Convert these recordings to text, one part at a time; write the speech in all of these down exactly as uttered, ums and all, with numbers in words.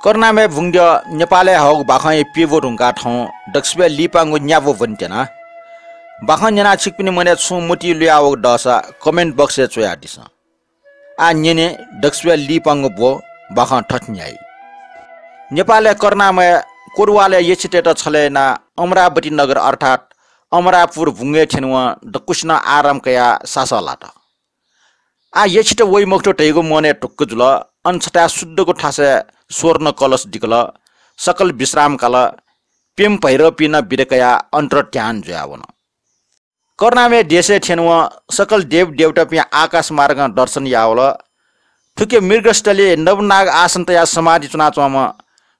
करुणामय बुंगद्यः नेपालय् हःगु बाखंया प्यब्व धुंकाः थौं दक्वसिबय् लिपांगु न्याब्व ब्वनेत्यना। बाखं न्यनाः छिकपिनि मनय् छुं मतिइ लुयावःगु दःसा comment box-य् च्वयादिसँ। आः न्यने दक्वसिबय् लिपांगु ब्व। बाखं थथे न्ह्याइ। नेपालय् करुणामयं कोतवालय् यक्षतय्त छलय् यानाः अमरावती नगर अर्थात् अमरापुर बुंगय् थ्यनेवं दक्वसिनं आराम कयाः सासः लात। आः यक्षत वइ मखुत धइगु मनय् ढुक्क जुल। अन छथाय् शुद्धगु थासय् स्वर्ण कलश दिकल। सकल विश्राम काल। प्यम्ह भैरवपिं नं बिदा कयाः अन्तर्ध्यान जुयावन। करुणामय देशय् थ्यनेवं सकल देवदेवतापिं आकाश मार्गं दर्शन यावल। थुकी मृगस्थली नवनाग आसन तयाः समाधि च्वनाच्वंम्ह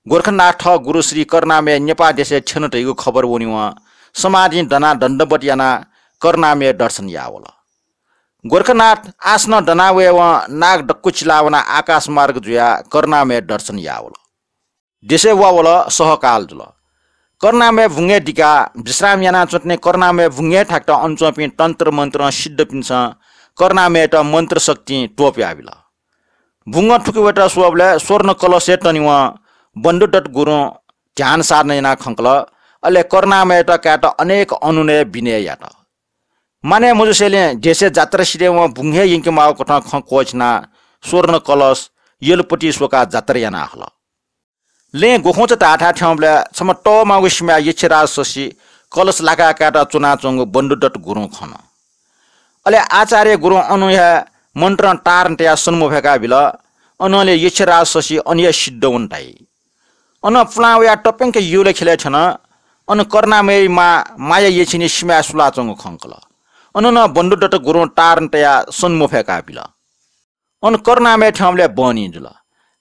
गोरखनाथ थः गुरु श्री करुणामय नेपाः देशय् थ्यन धइगु खबर वनेवं समाधिं दनाः दण्डवत यानाः करुणामय दर्शन यावल। गोरखनाथ आसनं दना वयेवं नाग दक्व चिलावनाः आकाश मार्ग जुयाः करुणामय दर्शन यावल। देशय् वावल, सहकाल जुल। करुणामय बुंगय् दिकाः विश्राम यानाच्वंतुं करुणामय बुंगय् थाकत अन च्वंपिं तन्त्र मन्त्रं सिद्धपिन्सं करुणामयत मन्त्र शक्तिं त्वपुयाबिल। बुंगं थुकी वयेत स्वःबलय् स्वर्ण कलशय् तनेवं बन्धुदत्त गुरुं ध्यान साधना यानाः खंकल। अले करुणामयत कायेत अनेक अनुनय विनय यात। मानय् मजुसेंलि देशय् जात्रा सिधयेवं बुंगय् यंकेमाःगु कथं खँ क्वःछिनाः स्वर्ण कलश यलपति स्वकाः जात्रा यानाः हल। लँय् ग्वखुंचा धाःथाय् थ्यंबलय् छम्ह तःमागु सिमाय् यक्षराज शशी कलश लाकाय् कायेत च्वनाच्वंगु बन्धुदत्त गुरुं खन। अले आचार्य गुरुं अन हे मन्त्रं तार तयाः सन मफय्काबिल। अनंलि यक्षराज शशी अन हे सिद्ध वन धाइ। अनं पुलां वयाः तप्यंक युलय् ख्यलय् थ्यन। अन करुणामयया मां माया यक्षिनी सिमाय् सुलाच्वंगु खंकल। अन नं बन्धुदत्त गुरुं तार तयाः सन मफय्काबिल। अन करुणामय थ्यंबलय् बहनी जुल।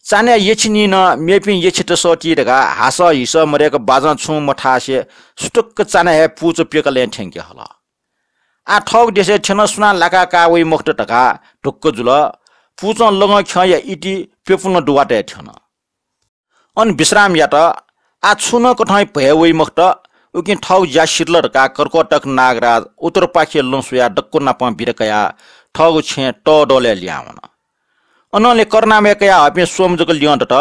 चान्हय् यक्षिनी नं मेपिं यक्षत सःती धकाः हासः हिसः मदय्क बाजं छुं मथासे सुटुक्क चान्हय् हे पुचः प्यकलय् थ्यंके हल। आः थःगु देशय् थ्यन सुनां लाकाः का वइ मखुत धकाः ढुक्क जुल। पुचं लँगः ख्यःया इति प्यपुलं दुवातय् थ्यन। अन विश्राम यात। आः छुं नं कथं भय वइ मखुत। उकिं थःगु ज्या सिधल धकाः कर्कोटक नागराज उत्तरपाखे लँ स्वयाः दक्व नापं बिदा कयाः थःगु छेँ तःदलय् लिहां वन। अनंलि करुणामय कयाहःपिं स्वम्ह जक लिहां दत।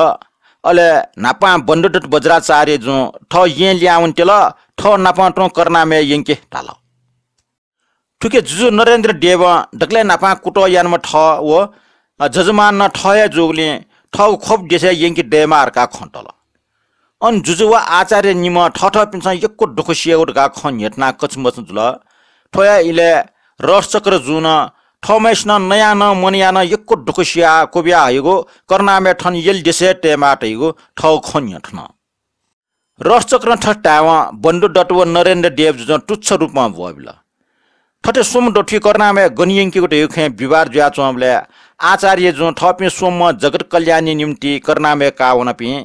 अले न्हापां बन्धुदत्त वज्राचार्य जुं थः येँ लिहां वनेत्यल। थः नापं तुं करुणामय यंके धाल। थुकी जुजु नरेन्द्र देवं दकलय् न्हापां कुतः यानाम्ह थः व जजमान नं थः हे जूगुलिं थःगु ख्वप देशय् यंके दयेमाः धकाः खँ तल। अन जुजु व आचार्य निम्हं थःथःपिन्सं यक्व दुःख सियागु धकाः खँ न्ह्यथनाः कछमछ जुल। थ्व हे इलय् रसचक्र जुं नं थःम्हय्सिनं नयाः नं मनयाः नं यक्व दुःख सियाः क्वबिया हइगु करुणामय थन यल देशय् तयेमाः धइगु थःगु खँ न्ह्यथन। रसचक्रं थथे धायेवं बन्धुदत्त व नरेन्द्र देव जुजुं तुच्छ रूपं ब्वःबिल। थथे स्वम्ह दथुइ करुणामय गन यंकेगु धइगु खँय् विवाद जुयाच्वंबलय् आचार्य जुं थःपिं स्वम्हं जगत कल्याणया निंतिं करुणामय काः वनापिं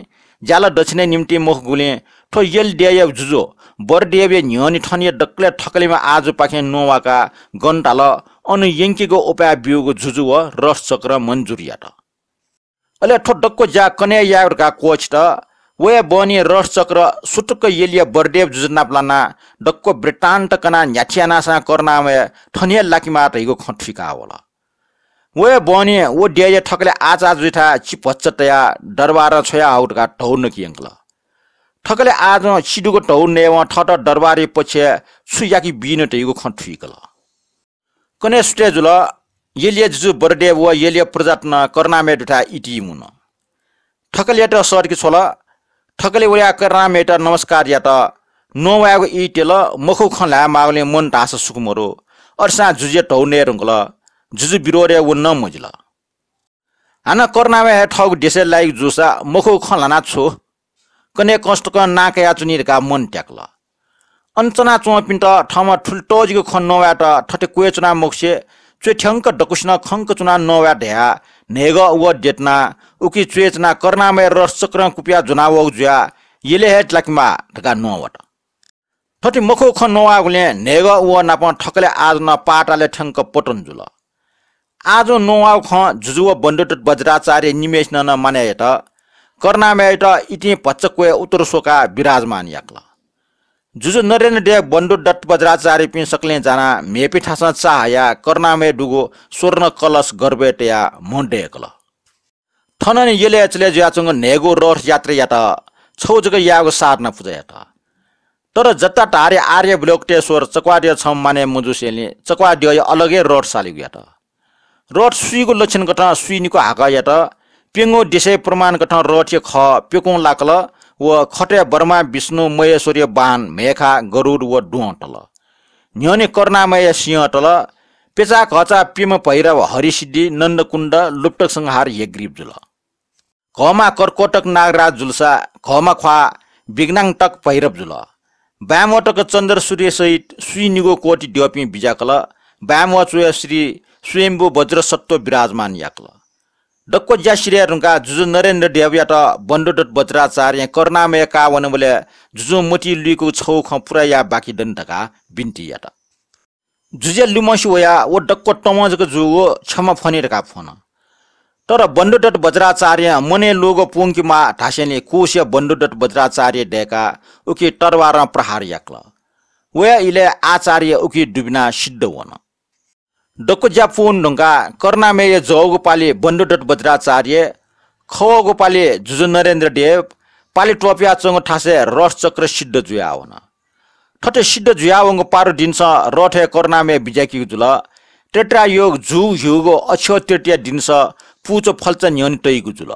ज्याला दक्षिणया निंतिं मखुगुलिं थ्व यल देय्या जुजु बरदेवया न्ह्यःने थन हे दकलय् थकलिम्ह आजुपाखें नवाकाः गन धाल, अन यंकेगु उपाय ब्यूगु जुजु व रसचक्रं मन्जुर यात। अले थ्व दक्व ज्या कन्हय् यायेगु धकाः क्वःछित। व हे बहनी रसचक्र सुटुक्क यलया बरदेव जुजु नाप लानाः दक्व वृत्तान्त कनाः न्ह्याथे यानासां करुणामय थन हे लाकेमाः धइगु खँ थुइका वल। व हे बहनी व देय् थकलय् आःचाः जुइथाय् चिभच्चा तयाः दरबारं छ्वयाहःगु धकाः धौ नके यंकल। थकलय् आःजुं चिदुगु धौ नयेवं थःत दरबारया पक्षय् छु याके बीन धइगु खँ थुइकल। कन्हय् सुथय् जुल। यलया जुजु बरदेव व यलया प्रजात नं करुणामय दुथाय् इतिइ मुन। थकलयात सःतके छ्वल। थकलय् वयाः करुणामयत नमस्कार यात। नवायेगु ई त्यल, मखु खँ ल्हायेमाःगुलिं मन धाःसा सुख मदु। अथेसां जुजुया धौ नये धुंकल। जुजु विरोधय् वन नं मजिल। हानं करुणामय हे थःगु देशय् लाइगु जूसा मखु खँ ल्हाना छु? कन्हय् कंस तकं नां कयाच्वनी धकाः मन त्याकल। अन च्वनाच्वंपिन्त थःम्हं थुलि तःजिक खँ नवायेत थथे क्वय् च्वना मखुसे च्वय् थ्यंक दक्वसिनं खंक च्वनाः नवाये धयाः न्हय्गः उवः द्यतुनाः उकी च्वय् च्वनाः करुणामय रसचक्रं कुपिया ज्वनावःगु जुयाः यलय् हे लाकेमाः धकाः नवात। थथे मखु खँ नवाःगुलिं न्हय्गः उवः नाप थकलय् आःजु नं पातालय् थ्यंक पतन जुल। आःजुं नवाःगु खँ जुजु व बन्धुदत्त वज्राचार्य निम्हय्सिनं नं मानय् यात। करुणामयत इतिं भचा क्वय् उत्तर स्वकाः विराजमान याकल। जुजु नरेन्द्र देव बन्धुदत्त वज्राचार्यपिं सकलें जानाः म्हेपि थासं चा हयाः करुणामय दुगु स्वर्ण कलश गर्भय् तयाः म्ह दय्कल। थनंलि यलय् चले जुयाच्वंगु न्हय्गू रथ यात्रा यात, छौ जक याःगु साधना पुजा यात। तर जटाधारी आर्यावलोकितेश्वर चक्वाद्यः छम्ह मानय् मजूसेंलि चक्वाद्यःया अलग हे रथ सालिगु यात। रथ सुइगु लक्षणकथं सुइ निकू हाकः यात। प्यंगू दिशय् प्रमाणकथं रथया खः प्यकुं लाकल व खतय् ब्रह्मा, विष्णु, महेश्वरया वाहन म्हय्खा, गरुड व द्वहं तल। न्ह्यःने करुणामयया सिंह तल। प्यचाकःचा प्यम्ह भैरव, हरिसिद्धि, नन्दकुण्ड, लुप्तसंहार, हयग्रीव जुल। घःमा कर्कोटक नागराज जुलसा घःमा ख्वाः विघ्नान्तक भैरव जुल। बाय्म्वः तक चन्द्र सूर्यसहित स्वीनिगू कोटि द्यःपिं बिज्याकल। बाय्म्वः च्वय् श्री स्वयम्भू वज्रसत्त्व विराजमान याकल। दक्व ज्या सिधये धुंकाः जुजु नरेन्द्र देवयात बन्धुदत्त वज्राचार्यं करुणामय काः वनेबलय् जुजुं मतिइ लुइकूगु छगू खँ पूरा याये बाकि दनि धकाः बिन्ति यात। जुजुया लुमंसे वयाः व दक्व तमं जक जूगु क्षमा फ्वने धकाः फ्वन। तर बन्धुदत्त वज्राचार्यं मनय् लूगु पूवंकेमाः धासेंलि कोसया बन्धुदत्त वज्राचार्य दय्काः उकी तरवारं प्रहार याकल। वया इलय् आचार्य उकी दुबिनाः सिद्ध वन। दक्व ज्या पूवने धुंकाः करुणामयया जःगु पालि बन्धुदत्त वज्राचार्य, खवःगु पालि जुजु नरेन्द्र देव, पालि त्वपुयाच्वंगु थासय् रथचक्र सिद्ध जुयाः वन। थथे सिद्ध जुयावंगु पारु दिनसं रथय् करुणामय बिज्याकीगु जुल। त्रेतायुग जूगु ह्यूगु अक्षय तृतीया दिनसं पुचः फल्चा न्ह्यःने तइगु जुल।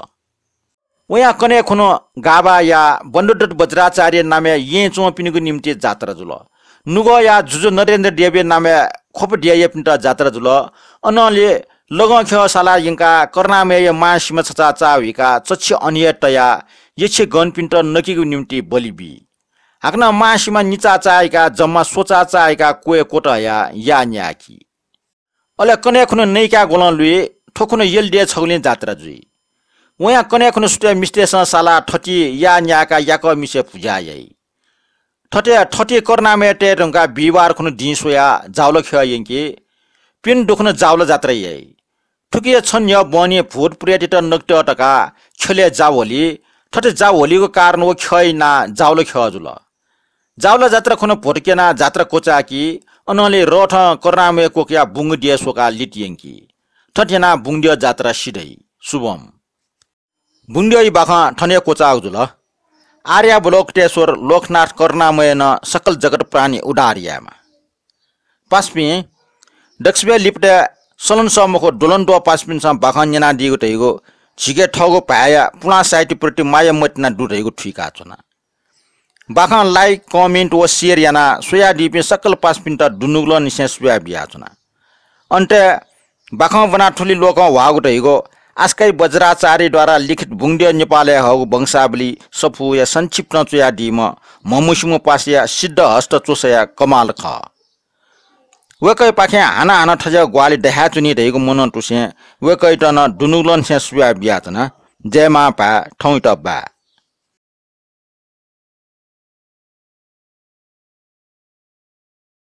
वयां कन्हय् खुन्हु गाभाया बन्धुदत्त वज्राचार्य नामय् येँय् च्वंपिनिगु निंतिं जात्रा जुल। नुगःया जुजु नरेन्द्र देवया नामय् ख्वप द्यःयापिन्त जात्रा जुल। अनंलि लगं ख्यः सालाः यंकाः करुणामयया मांसिमा छचाः चाःहुइकाः चच्छि अन हे तयाः यछि गनपिन्त नकेगु निंतिं बलि बी। हाकनं मांसिमा निचाः चाःहिकाः जम्मा स्वचाः चाःहिकाः क्वय् क्वतः हयाः याः न्यायेकी। अले कन्हय् खुन्हु नइकाः ग्वलं लुइ। थ्व खुन्हु यलि देय् छगुलिं जात्रा जुइ। वयां कन्हय् खुन्हु सुथय् मिस्तय्‌सं सालाः थति याः न्यायेकाः याकःमिसे पुजा याइ। थथे थति करुणामय तये धुंकाः बिहिबार खुन्हु दिं स्वयाः जावल ख्यः यंकी। प्यन्हु दुखुन्हु जावल जात्रा याइ। थुकिया छन्हु न्ह्यः बहनी भूत प्रेतयात नकेत धकाः ख्यलय् जा ह्वली। थथे जा ह्वलीगु कारणं व ख्यः इनाः जावल ख्यः जुल। जावल जात्रा खुन्हु भ्वतुक्यनाः जात्रा क्वचाय्‌की। अनंलि रथं करुणामय क्वकयाः बुंगद्यः स्वकाः लित यंकी। थथे यानाः बुंगद्यः जात्रा सिधइ। शुभम। बुंगद्यःया बाखं थन हे क्वचाःगु जुल। आर्यावलोकितेश्वर लोकनाथ करुणामयं सकल जगत प्राणी उद्धार यायेमा। पासापिं, दक्वसिबय् लिपतय् सलंसः मखु द्वलंद्वः पासापिन्सं बाखं न्यनादीगु धइगु झीके थःगु भाय्‌या पुलां साहित्यप्रति माया मतिना दु धइगु थुइकाच्वना। बाखं like, comment व share यानाः स्वयादीपिं सकल पासापिन्त दुनुगलंनिसें सुभाय् बियाच्वना। अन्तय् बाखं ब्वना थुलि लोकं ह्वाःगु धइगु आसकाइ वज्राचार्यद्वारा लिखित बुंगद्यः नेपालय् हःगु वंशावली सफूया संक्षिप्तं च्वयादीम्ह म्हमूसिम्ह पासाया सिद्धहस्त च्वसाया कमाल खः। वय्‌कःयापाखें हानं हानं थज्याःगु ग्वाहालि दयाच्वनी धइगु मनंतुसें वय्‌कःयात नं दुनुगलंनिसें सुभाय् बियाच्वना। जय मांभाय्, थौंयात बाय्।